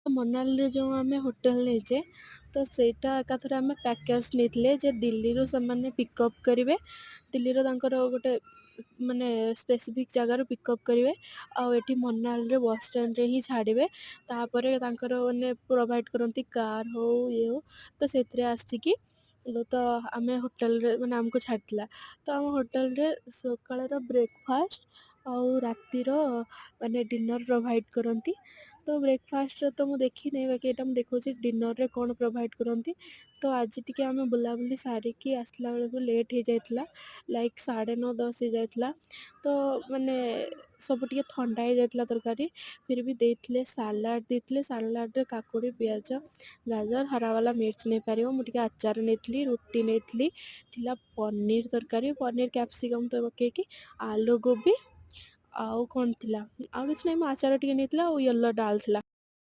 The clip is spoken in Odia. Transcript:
ମନାଲିରେ ଯେଉଁ ଆମେ ହୋଟେଲ ନେଇଛେ, ତ ସେଇଟା ଏକାଥରେ ଆମେ ପ୍ୟାକେଜ୍ ନେଇଥିଲେ ଯେ ଦିଲ୍ଲୀରୁ ସେମାନେ ପିକଅପ୍ କରିବେ। ଦିଲ୍ଲୀର ତାଙ୍କର ଗୋଟେ ମାନେ ସ୍ପେସିଫିକ୍ ଜାଗାରୁ ପିକଅପ୍ କରିବେ ଆଉ ଏଠି ମନାଲିରେ ବସ୍ ଷ୍ଟାଣ୍ଡରେ ହିଁ ଛାଡ଼ିବେ। ତାପରେ ତାଙ୍କର ମାନେ ପ୍ରୋଭାଇଡ଼ କରନ୍ତି କାର୍ ହଉ, ଇଏ ହଉ, ତ ସେଥିରେ ଆସିକି ତ ଆମେ ହୋଟେଲରେ ମାନେ ଆମକୁ ଛାଡ଼ିଥିଲା। ତ ଆମ ହୋଟେଲରେ ସକାଳର ବ୍ରେକଫାଷ୍ଟ ଆଉ ରାତିର ମାନେ ଡିନର୍ ପ୍ରୋଭାଇଡ଼ କରନ୍ତି। ତ ବ୍ରେକଫାଷ୍ଟରେ ତ ମୁଁ ଦେଖିନି, ବାକି ଏଇଟା ମୁଁ ଦେଖାଉଛି ଡିନରରେ କ'ଣ ପ୍ରୋଭାଇଡ଼ କରନ୍ତି। ତ ଆଜି ଟିକେ ଆମେ ବୁଲାବୁଲି ସାରିକି ଆସିଲା ବେଳକୁ ଲେଟ୍ ହେଇଯାଇଥିଲା, ଲାଇକ୍ 9:30 10 ହେଇଯାଇଥିଲା। ତ ମାନେ ସବୁ ଟିକେ ଥଣ୍ଡା ହେଇଯାଇଥିଲା ତରକାରୀ। ଫିର୍ ବି ଦେଇଥିଲେ, ସାଲାଡ଼ ଦେଇଥିଲେ। ସାଲାଡ଼ରେ କାକୁଡ଼ି, ପିଆଜ, ଗାଜର, ହରା ବାଲା ମିର୍ଚ ନେଇପାରିବ। ମୁଁ ଟିକେ ଆଚାର ନେଇଥିଲି, ରୁଟି ନେଇଥିଲି। ଥିଲା ପନିର ତରକାରୀ, ପନିର କ୍ୟାପ୍ସିକମ୍ ତ ପକେଇକି, ଆଲୁ କୋବି, ଆଉ କ'ଣ ଥିଲା? ଆଉ କିଛି ନାହିଁ। ମୁଁ ଆଚାର ଟିକେ ନେଇଥିଲା ଆଉ ୟେଲୋ ଡାଲ୍ ଥିଲା।